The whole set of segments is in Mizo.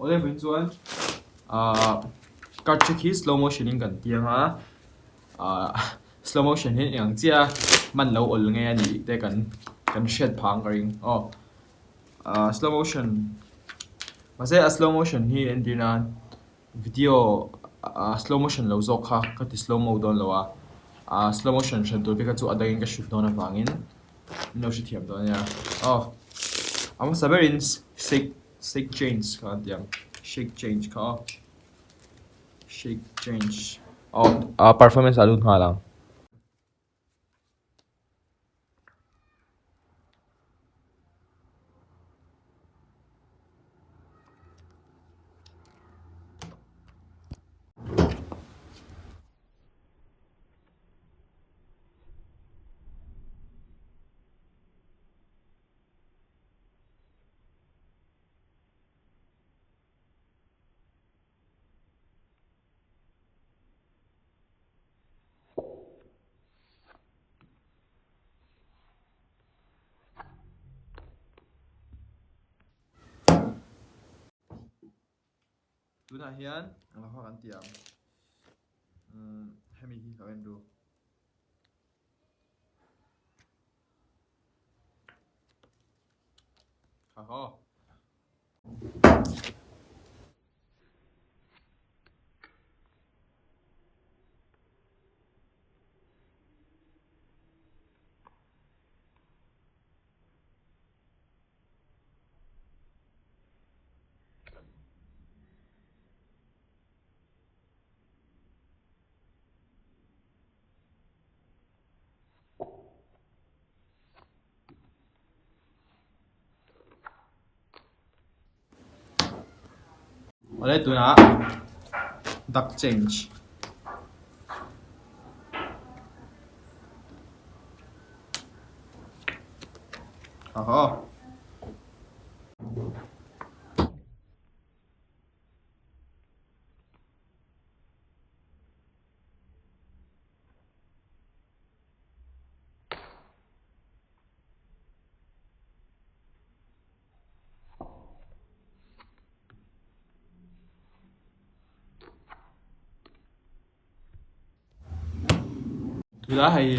Awle vawiin chuan ahh card trick hi slow motion in kan tiang a ahh slow motion hi eng ang chiah a hman lo awl nge a nih te kan kan hriat phah ang ka ring aw ahh slow motion mahse a slow motion hi entir nan video ahh slow motion lo zawk kha ka ti slow mo dawn lo a ahh slow motion hran tur te kha chu a dangin ka shoot dawn avangin min lo hrethiam dawn ania aw a hmasa berin shake shake change kha an ti ang shake change kha aw shake change aw ah performance ah lut nghal ang. Tunah hian englo kha kan ti ang umm hemi hi lo en ru. Kha haw. Awle tunah duck change. Aha. Tunah hei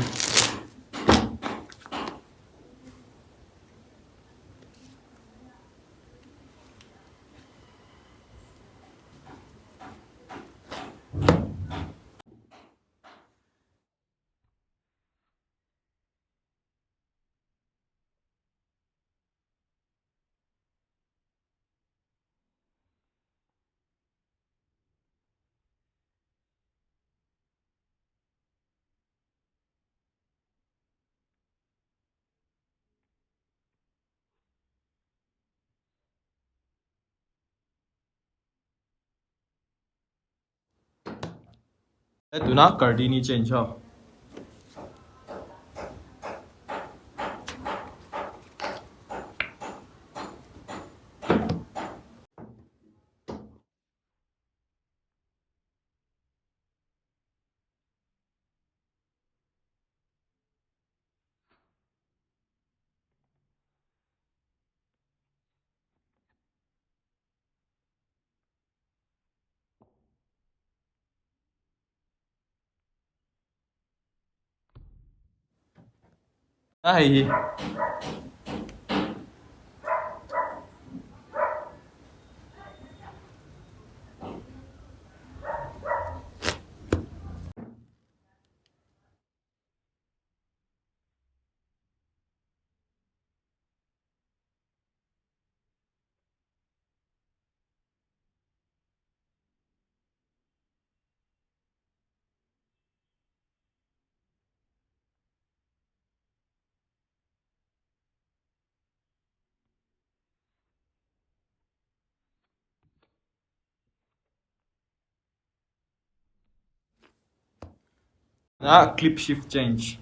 Tunah Cardini change ho. A hei hi. Ah, clip shift change.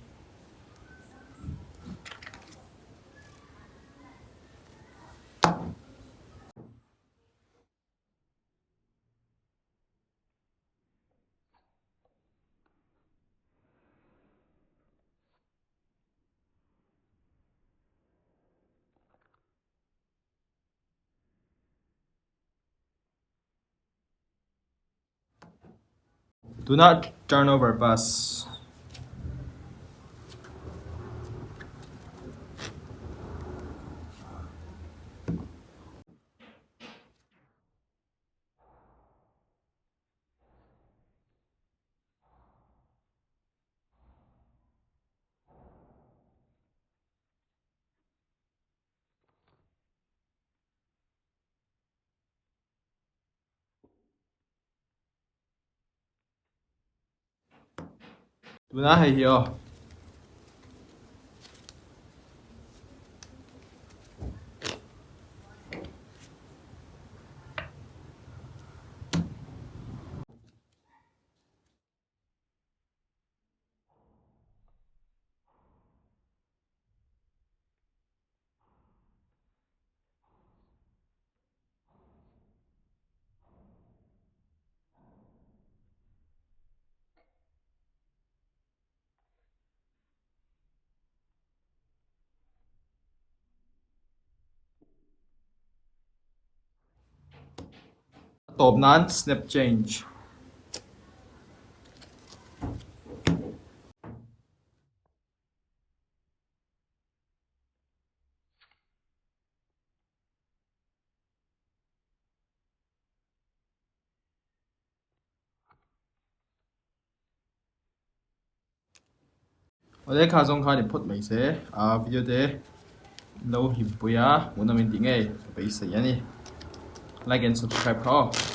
Tunah turnover pass. Tuna hei hi aw. A tawp nan snap change. Awle kha zawng kha ni phawt mai se a video te lo hlimpui a hmuhnawm in tih ngei ka beisei a ni like and subscribe kha aw.